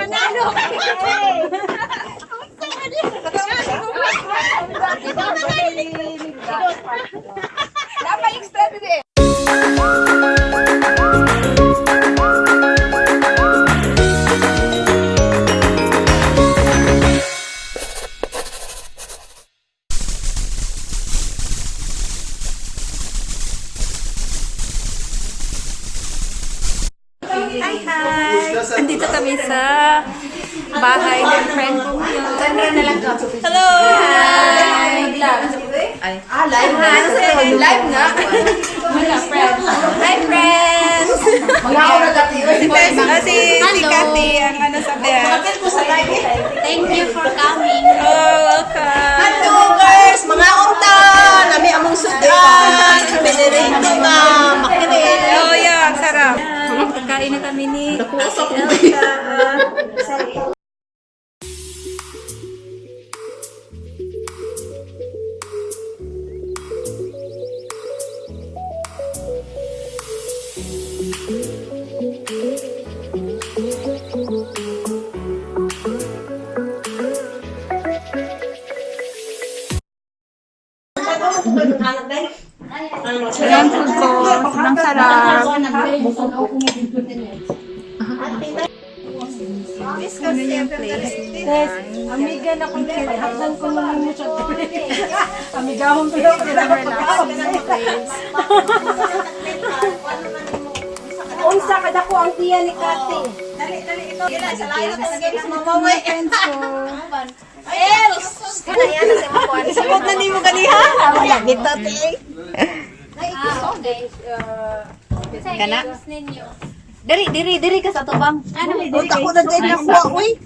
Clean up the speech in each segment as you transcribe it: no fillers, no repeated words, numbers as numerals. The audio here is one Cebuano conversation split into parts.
Manalo kay. Dapat extra today. Hi, hi! Andito kami sa bahay ng friend ko ngayon. Hello! Hi! Ah, live na. Live na. Hi, friends! Si Tess, si Cathy, ang ano sa best. Thank you for coming. Oh, welcome! Hello, girls! Mga unta! Nami among sudan! Pinirito na! Makinig! Oh, yeah, ang sarap. Kakain na kami ni Ate Elsa. Ayan food ko. Sobrang sarap. Ano yung place? Amiga na kung kaya. Hapdan ko lang mo siya. Amigahon ko lang. Relax place. Unsa kada ko ang tiya ni Kati. Friends ko. Isabot na nimo ganiha! Wala, gito, te. Kana? Diri, diri, diri ka sa tubang. Ano? Unta ko na din nakuha, uy.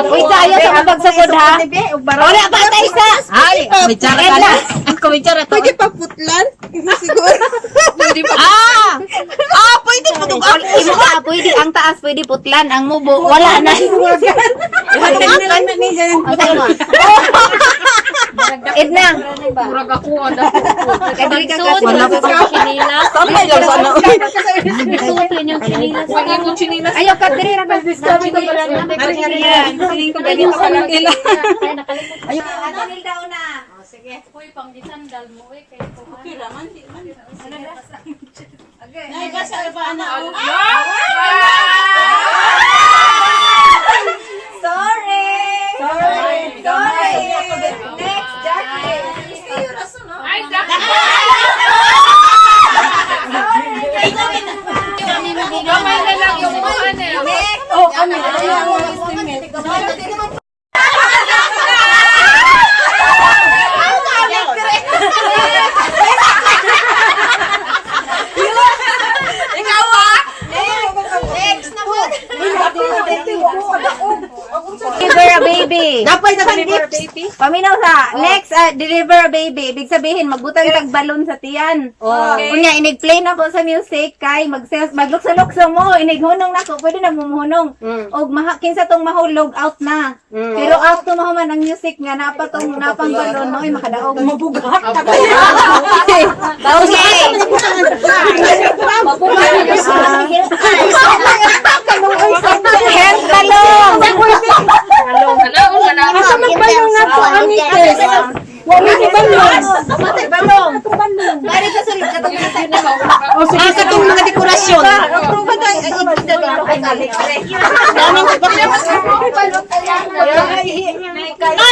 Uy, sayo sa mapagsugod ha. Wala pa ta isa. Ay, May tsara ka na. Kumichara to. Pwede pa putlan? Siguro. Ah! Ah, pwede pa itong ako. Imo ka, pwede ang taas, pwede putlan ang mubo. Wala na. Edna. Murag ako, ano. Diri ka Pagsuot kasi. mo sa chinilas. Tambay lang sana, uy. Pagsuot ninyong chinilas. Wag yung chinilas. Ayaw ka diri ra ka. Ayan, feeling ko ganito ka lang ila. Uy, pang gisandal mo eh. Kay okay raman, di man. Sorry! Sorry! Sorry! Next, Jackie! Ay, Jackie! Gamay na lang yung mukha niya. Oh, ano? Ikaw, ah! Next naman. Deliver a baby. Dapat na gifts. Paminaw sa next deliver a baby. Ibig sabihin magbutang tag balon sa tiyan. Oh. Unya inig play na ko sa music kay maglukso-lukso mo, inig hunong nako, pwede na mumuhunong. Og maha, kinsa tong mahulog out na. Pero out to mahuman ang music nga napa tong napang balon mo ay makadaog. Mabugat. Okay. Hand balon. Ano, ano. Asa magbalong nga po ami Tess? Wa mi ni balong. Balong. Bari sa sulod katong O sige, Ah, katong mga dekorasyon. Ay,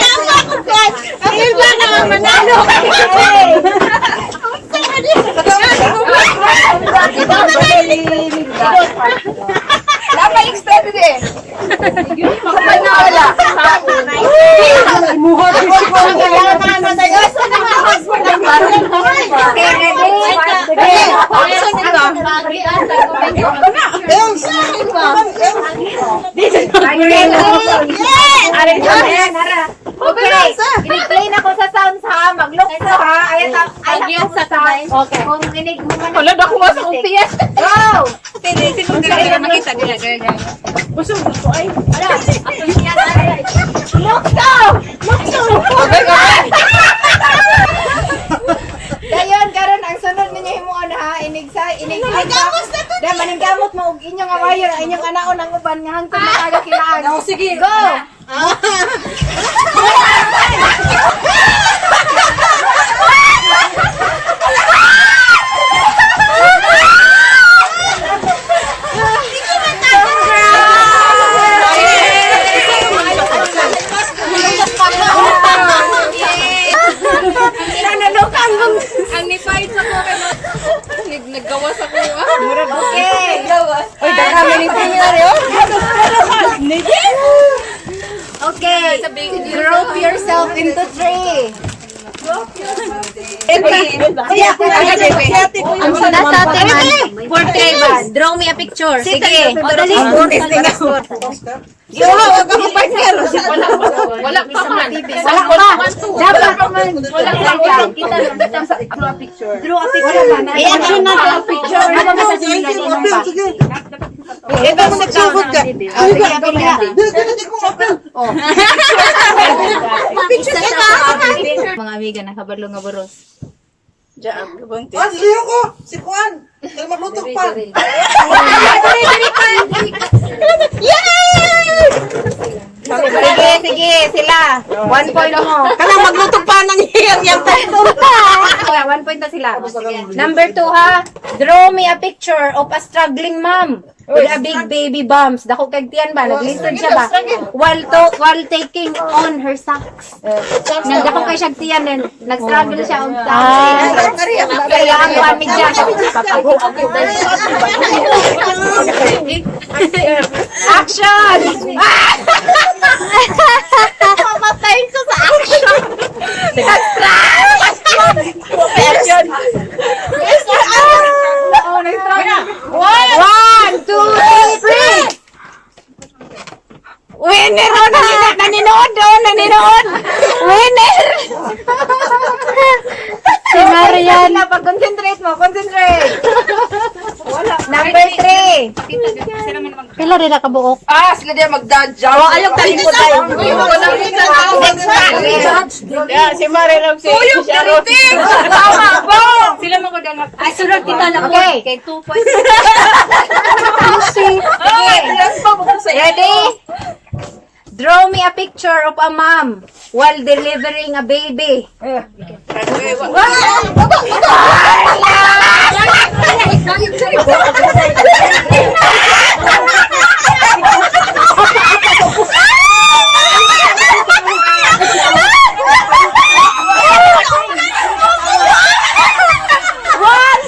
ang ako guys! Ang iba na manalo! Dapat extra today. Wala. Imuha ko si Okay, ready? Ready? Okay. Inig-play na ko sa sounds ha. Maglukso ha. Ayan sa ayan sa sounds. Okay. Kung inig mo man. Wala na kuha sa upiya. Go! Makita nila. Lukso! Lukso! Dayon karon ang sunod ninyo himuon ha. Inig sa inig. Maningkamot na to. Da maningkamot mo og inyong awayon. Inyong anaon ang uban nga hangtod na taga kilaan. Sige. Go! Ang nipay sa ko kay naggawas ako. Okay. Uy, daghan ni tingnan yo. Okay. Group yourself into three. Ang nasa atin man, portrait ba? Draw me a picture. Sige. O, dali. Yo, wag ka partner. Wala pa man. Wala pa. Dapat pa man. Wala pa. Draw a picture. I-action na draw a picture. Ano ba sa sinila pa? Sige. Eh, ba magsugod ka? Sige, apil ka. Dili ko apil. Picture ka. Mga amiga, nakabalo nga buros. Ah, liyo ko. Si Juan. Kaya maglutok pa. Sige, sige, sila. 1 point mo. Kanang magluto pa ng hiyang yang Okay, 1 point na sila. Number 2 ha. Draw me a picture of a struggling mom with a big baby bumps. Dako kag tiyan ba? Naglisod siya ba? While taking on her socks. Nagdako kay siya tiyan then nag-struggle siya og socks. Kaya ang pamig siya. Action! Mamatay ko sa action. Oh, nag-struggle. One, two, three, three! Winner! Oh, naninood! Oh, naninood! Winner! Si Marian. Pag-concentrate mo, concentrate! Number 3. Pila rin nakabuok. Ah, sila diya magdadya. Ayaw tayo tayo. Si Marilam si Tuyok kariting! Tama po! Sila mo ko dang. Ay, sunod kita lang. Okay. Kay 2 points. Sige. Ready? Draw me a picture of a mom while delivering a baby. One,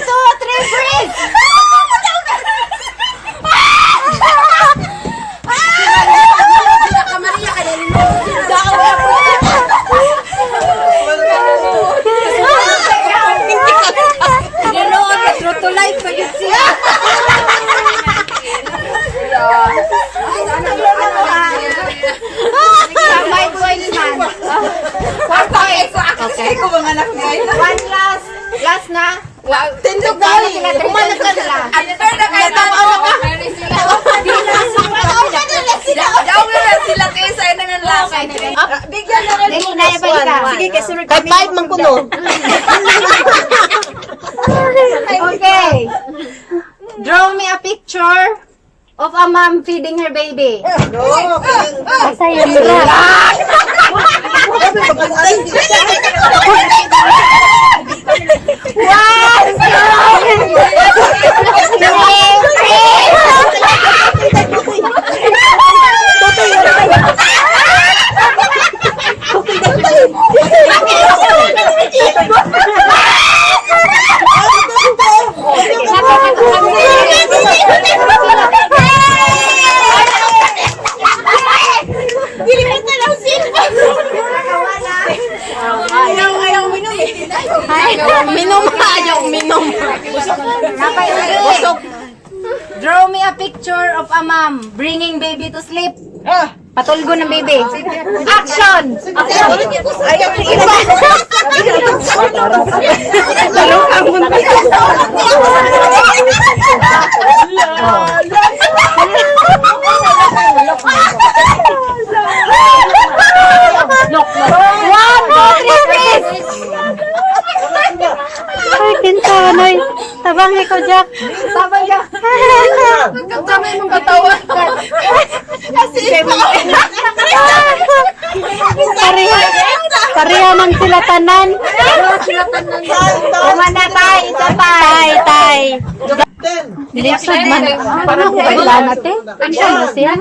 two, three, freeze! True to life pa yun siya. 5 points man. 4 points. Okay. Ko mga anak niya. One last. Last na. Tindog Talo dali. sila, three points sila. Unfair na kayo tama ka. Daw na sila kayo sa ina ng last. Bigyan na rin. Dali na pa isa. Sige, kay sunod kay 5 man kuno. Okay. Draw me a picture of a mom feeding her baby. Asa yun ra. One, two, three, Ayaw, ayaw minom. Minom, ayaw minom. Busog. Draw me a picture of a mom bringing baby to sleep. Patulgo ng baby. Action! Ayaw iba. One, two, three, freeze! Ay, kinsa noy. Tabang ko Jack. Tabang ka. Nagkatama yung katawa. Pareha, pareha man sila tanan. Uma na tay, isa pa. Tay, tay. Lisod man. Ano ko ba natin? Ano siya?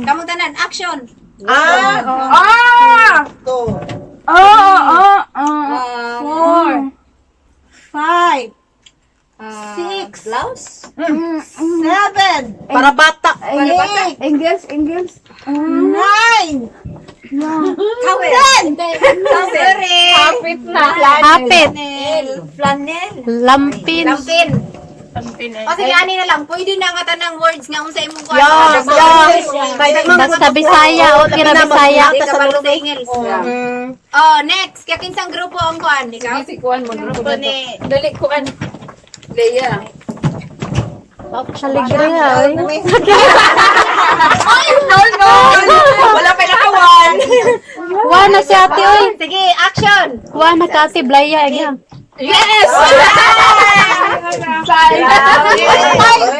Kamu tanan, action. Ah! Ah! To. Oo, oo, oo. 4, 5, 6, Blouse? 7, Para bata. 8, Engels, Engels. 9, Towel. Sorry. Kapit na. Hapit. Flannel. Lampin. Lampin. O sige, ani na lang. Pwede na nga tanang words nga unsa imong kuan. Yes, yes. Basta Bisaya, okay ra Bisaya. Di ka balo sa Ingles. Oh, next. Kaya kinsang grupo ang kuan? Ikaw? Sige, si Kuan mo. Grupo ni. Dali, Kuan. Leia. Alegria, oy. Wala pa nakawan. Wa na si ate, oy. Sige, action! Wa na ka ate Blaya, agya. Yes!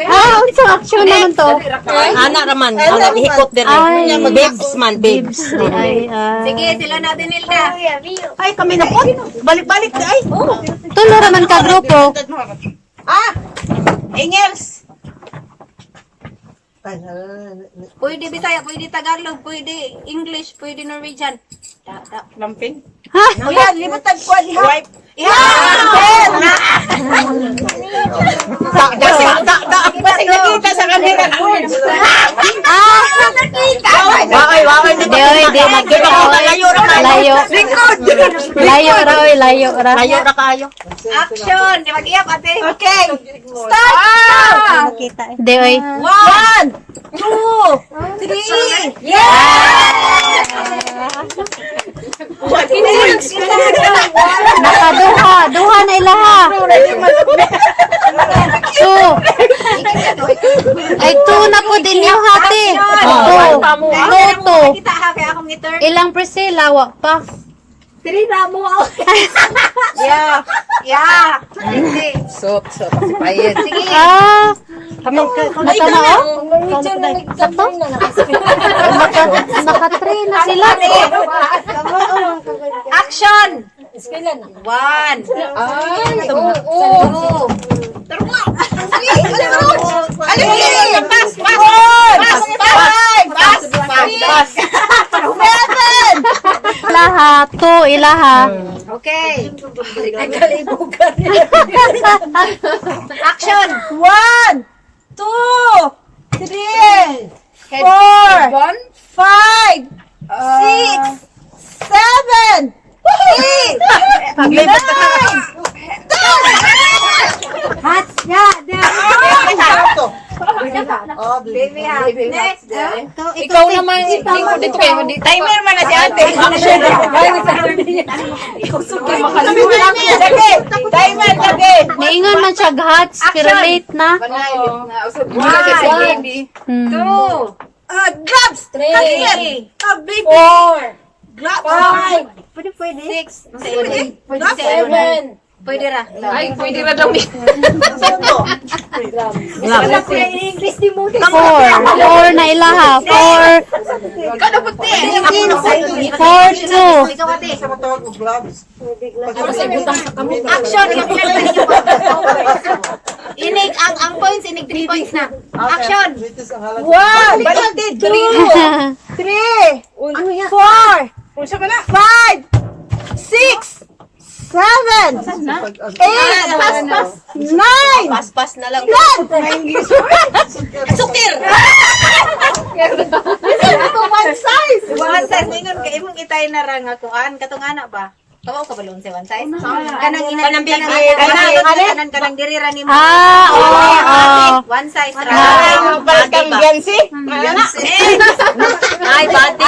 Ah, unsa action naman to? Ana raman. Ana, hikot din. Ay. Babes man, babes. Di ay, ah. Sige, sila natin nila. Ay, kami na po. Balik-balik na ay. Tulo raman ka grupo. Ah! Engels. Pwede Bisaya, pwede Tagalog, pwede English, pwede Norwegian. Da, da. Lampin. Ha? Uyan, limutag ko liha. Wipe. Iha! Da, da, da. Kasi nakita sa camera. Ah! Waay, waay. Di oy, di Di ba makita. layo ra kayo? Layo. Layo ra oy, layo ra. Layo ra kayo. Action! Di mag-iyap, ate. Okay. Start! Ah! Di oy. 1, 2, 3. Yeah! Nakaduha, duha na ilaha. Two. Ay, two na po din yung hati. Two. Two, two. Kita ha, kaya akong i-turn. Ilang Priscilla, wa pa. Yeah. Yeah. Sige. Sot, sot. Si Payet. Sige. Ah, naka na oh? Sakto? Naka, naka-three na sila. Action! 1, Ay, oo. 2, Alin? Pass, pass. Pass, pass. Pass, pass. 7. Ilaha, two, ilaha. Okay. Action! 1, 2, 3, 4, 5, 6, 7, 8, 9, Baby ha. Next. Ikaw naman, lingkod dito kayo. Timer man na si ate. Lagi. Timer, lagi. Niingon man siya hats, pero late na. One. 2, Gloves. 3, Baby. 4, Gloves. 5, Pwede, pwede. 6, 7, Pwede ra. Ay, pwede ra daw ni. Four. Four na ilaha. Four. Ikaw na puti. Four, two. Ikaw ate. Sa matawag og gloves. Action! Inig, ang points, inig 3 points na. Action! 1, 2, 3, 4, 5, 6, 7, 8, 9, Pas-pas na lang. 10. Sukir! One size. One size. Ningon kay imong itay na ra nga kuan katong ana ba? Kawaw ka balon sa one size? Kanang ina Kanang kanang baby. kanang kanang kanang diri ra nimo. Ah, oo, oo. One size ra. Parang kang Beyonce. Ay, bati.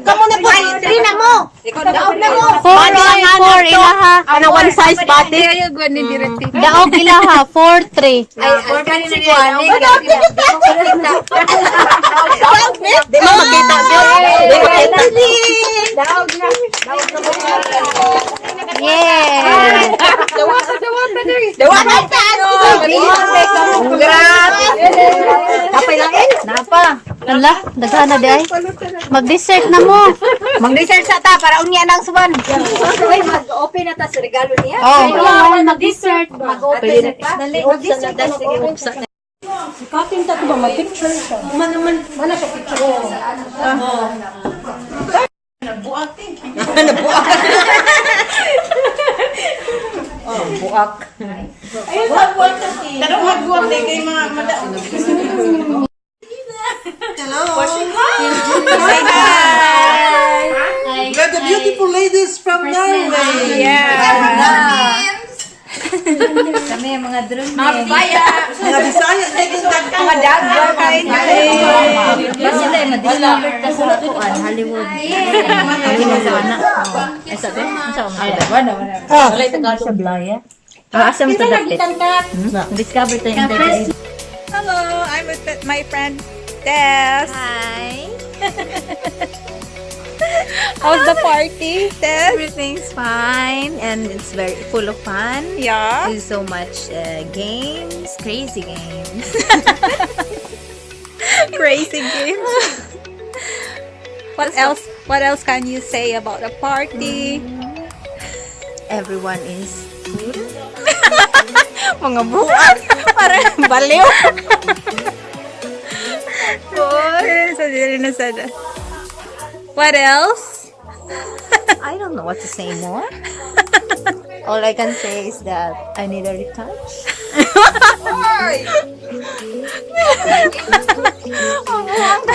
Kamu na po. Three na mo. Ikaw daog na mo. Four, oy, four, ilaha. Kanang one size bati. Ayaw, gwan ni Dirty. Daog ilaha, four, three. Ay, four pa ni kuan. Di mo makita. Di makita. Yeah. Dawata, dawata, dali. Dawatan. Grabe. Napay lain? Napa. Ala, daghan na di ay. Mag-dessert na mo. Mag-dessert sa ta para unya nang suban. Uy, mag-open na ta sa regalo niya. Oh. Ay, mag-dessert. Mag-open pa. Dali, mag-dessert ka mag-open. Kating ta ba mag-picture siya? Man naman, mana siya picture. Oh. Nabuak. Nabuak. Oh, buak. Ayun sa buak kasi. Tanong magbuak din kay mga mada. Hello. Say hi. We are the beautiful ladies from Norway. Yeah. Kami ang mga drone. Mga Bisaya. Mga Bisaya, second tag. Mga dagwa kain. Basta tayo ma-discover ta sa kuan, Hollywood. Hollywood sa ana. Ay, sabi? Sa Ah, Sa Blaya. Ah, asa mo to dapit? Discover tayo yung dapit. Hello, I'm with my friend Tess. Hi. How's the party, Tess? Everything's fine and it's very full of fun. Yeah. There's so much games, crazy games. Crazy games. What else? What else can you say about the party? Everyone is full. Mga buwan. Parang baliw. Sa dili na sada. What else? I don't know what to say more. All I can say is that I need a retouch. Ang buwan.